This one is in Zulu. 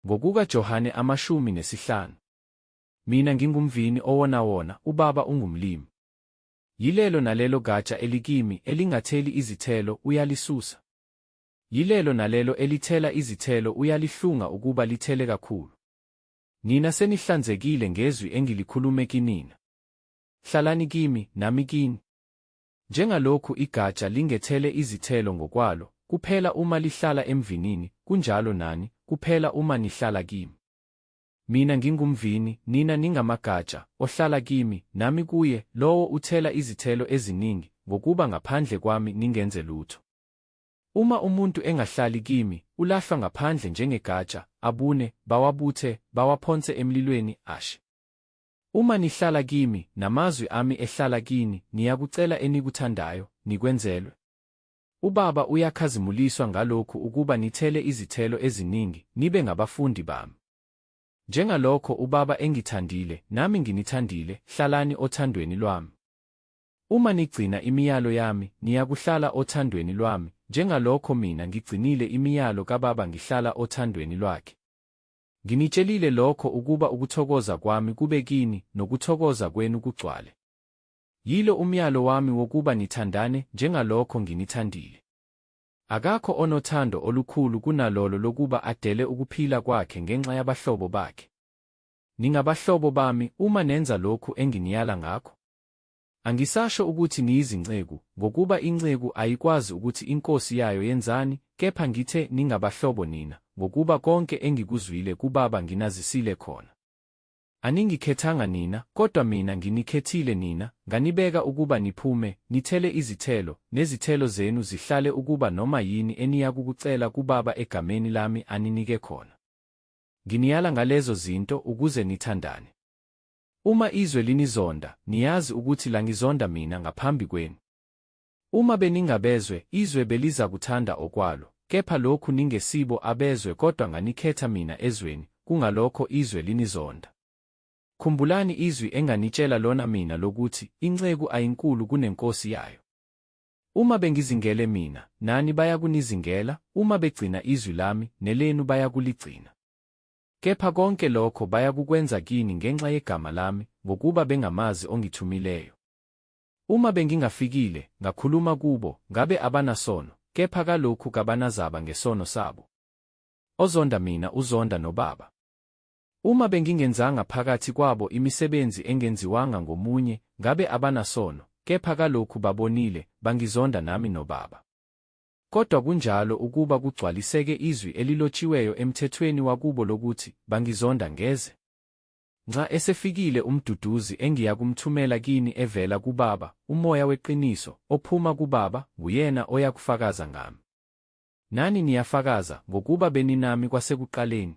Ngokuka Johane 15. Mina ngingumvini owonawona, uBaba ungumlimi. Yilelo nalelo gatsha elikimi elingatheli izithelo uyalisusa. Yilelo nalelo elithela izithelo uyalihlunga ukuba lithele kakhulu. Nina senihlanzekile ngezwi engilikhulume kinina. Hlalani kimi, nami kini. Njengalokhu igatsha lingethele izithelo ngokwalo, kuphela uma lihlala emvinini, kunjalo nani, kuphela uma nihlala kimi. Mina ngingumvini, nina ningamagatsha, ohlala kimi, nami kuye, lowo uthela izithelo eziningi, ngokuba ngaphandle kwami ningenze lutho. Uma umuntu engahlali kimi, ulahlwa ngaphandle njengegatsha, abune, bawabuthe, bawaphonse emlilweni, ashe. Uma nihlala kimi, namazwi ami ehlala kini, niyakucela enikuthandayo, nikwenzelwe. UBaba uyakhazimuliswa ngalokhu ukuba nithele izithelo eziningi, nibe ngabafundi bami. Njengalokho uBaba engithandile, nami nginithandile, hlalani othandweni lwami. Uma nigcina imiyalo yami, niyakuhlala othandweni lwami, njengalokho mina ngigcinile imiyalo kaBaba ngihlala othandweni lwakhe. Nginitshelile lokho ukuba ukuthokoza kwami kube kini, nokuthokoza kwenu kugcwale. Yilo umyalo wami wokuba nithandane, njengalokho nginithandile. Akakho onothando olukhulu kunalolo lokuba adele ukuphila kwakhe ngenxa yabahlobo bakhe. Ningabahlobo bami uma nenza lokhu enginiyala ngakho. Angisasho ukuthi niyizinceku, ngokuba inceku ayikwazi ukuthi inkosi yayo yenzani, kepha ngithe ningabahlobo nina, ngokuba konke engikuzwile kuBaba nginazisile khona. Aningikhethanga nina, kodwa mina nginikhethile nina, nganibeka ukuba niphume, nithele izithelo, nezithelo zenu zihlale ukuba noma yini eniyakukucela kuBaba egameni lami aninike khona. Nginiyala ngalezo zinto ukuze nithandane. Uma izwe linizonda, niyazi ukuthi langizonda mina ngaphambi kwenu. Uma beningabezwe, izwe belizakuthanda okwalo, kepha lokhu ningesibo abezwe kodwa nganikhetha mina ezweni, kungalokho izwe linizonda. Khumbulani izwi enganitshela lona mina lokuthi, Inceku ayinkulu kunenkosi yayo. Uma bengizingele mina, nani bayakunizingela, uma begcina izwi lami, nelenu bayakuligcina. Kepha konke lokho bayakukwenza kini ngenxa yegama lami, ngokuba bengamazi ongithumileyo. Uma bengingafikile, ngakhuluma kubo, ngabe abanasono, kepha kalokhu kabanazaba ngesono sabo. Ozonda mina uzonda noBaba. Uma bengingenzanga phakathi kwabo imisebenzi engenziwanga ngomunye, ngabe abanasono, kepha kalokhu babonile, bangizonda nami noBaba. Kodwa kunjalo ukuba kugcwaliseke izwi elilotshiweyo emthethweni wakubo lokuthi, Bangizonda ngeze. Nxa esefikile uMduduzi engiyakumthumela kini evela kuBaba, uMoya weqiniso, ophuma kuBaba, nguyena oyakufakaza ngami. Nani niyafakaza, ngokuba beninami kwasekuqaleni.